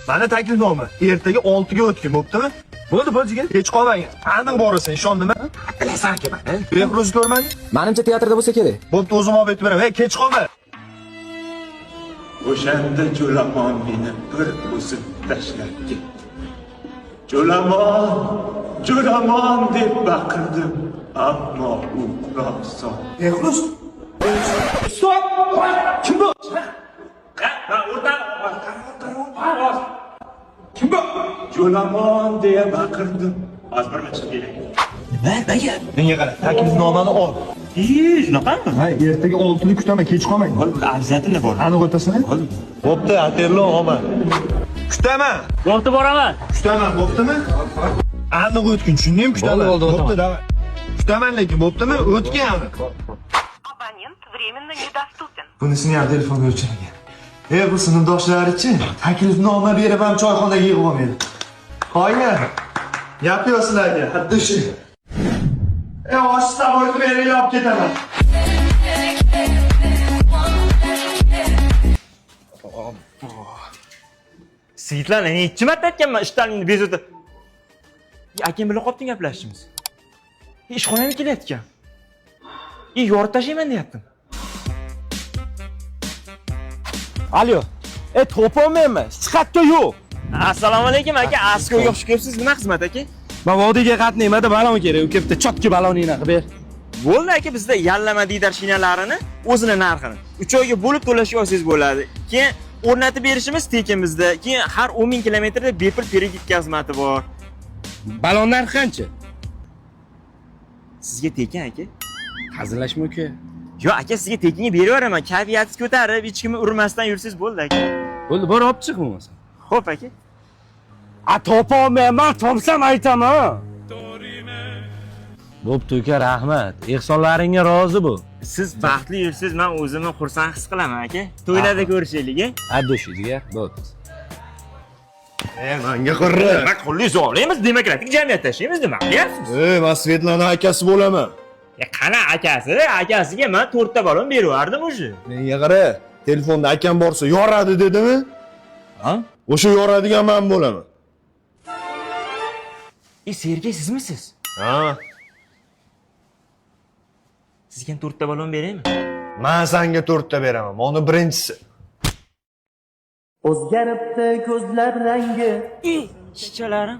Mana taklifnoma. Ertaga 6 ga o'tgin, bo'ptimi? Bo'ldi, bo'ldi jigar. Kech qolmang. Aniq borasan, ishondimi? Bilasan ki mani. Behruz ko'rmading? Menimcha teatrda bo'lsa kerak. Bo'pti, o'zim olib aytib beraman. Ey, kech qolma. O'shanda Jo'lamon meni bir o'zi tashlab ketdi. Jo'lamon, Jo'lamon deb baqirdim, ammo u quloq solmadi. Behruz. Stop! Kim bu? Kim bu? Jo'lamon deya baqirdim. Hozir bir chiqib kelay. Menga qara, taklifnomani ol. Shunaqami? Ha, ertaga 6ni kutaman, kech qolmang. Обязательно bor. Aniq o'tasan? Bo'pti, Atello olma. Kutaman. Bo'pti, boraman. Kutaman, bo'ptimi? Aniq o'tgin, tushundingmi? Kutaman. Bo'ldi, bo'ldi, Bo'pti, давай. Kutaman lekin, bo'ptimi? O'tgin aniq. Абонент временно недоступен. Bunisini ham telefon o'chirgan. E, bu sinfdoshlarichi taklifnoma berib ham choyxonaga yig'ib olmaydi. Qoyil. Gap yo'q sizlarga, haddi shu. E, osh saboyni beringlar, olib ketaman. Svetlana, nechi marta aytganman ishtalimni bezovta. Akam bilan qopding gaplashishimiz. Ishxonamga kelayotgan. Yorib tashlayman deyaptim. Alo. E, topolmayman. Hech qayerda yo'q. Assalomu alaykum aka, Askoga xush kelibsiz. Nima xizmat aka? Men vodiyga qatnayman-da, balon kerak. Uka bitta chotki baloningni qilib ber. Bo'ldi aka, bizda yallama diydor shinalarini o'zini narxini 3 oyga bo'lib to'lashga olsangiz bo'ladi. Keyin o'rnatib berishimiz tekin bizda. Keyin har 10 ming kilometrda bepul перегибка xizmati bor. Balon narxi qancha? Sizga tekin aka. Hazillashma uka. Yo'q aka, sizga tekinga beraveraman. Kayfiyatingiz ko'tarib, hech kimni urmasdan yursangiz bo'ldi aka. Bo'ldi, bor olib chiq bo'lmasa. Xo'p aka. A topolmayman, topsam aytaman. Bo'pti uka, rahmat. Ehsonlaringga rozi bo'l. Siz baxtli yursiz, men o'zimni xursand his qilaman aka. To'ylarda ko'rishaylik, a? Addosh jigar, bo'ldi. E, menga qurri. Nima qildik, zo'rlaymiz, demokratik jamiyatda yashaymiz, nima qilyapsiz? E, men Svetlana akasi bo'laman. E, qana akasi? Akasiga men 4 ta balon beraverdim уже. Menga qara, telefonda akam borsa yoradi dedimi? Ha? O'sha yoradigan men bo'laman. E, Sergey sizmisiz? Ha? Sizga ham 4 ta balon beraymi? Men senga 4 ta beraman. Mana birinchisi. O'zgaribdi ko'zlar rangi. E, shishalarim.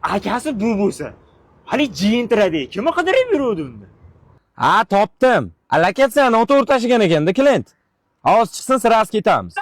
Akasi bu bo'lsa, hali jiyintiradi. Kimni qidirib yuruvdi unda? Ha, topdim. Alakatsan noto'g'ri tashigan ekanda klient. Hozir chiqsin, sirasi ketamiz.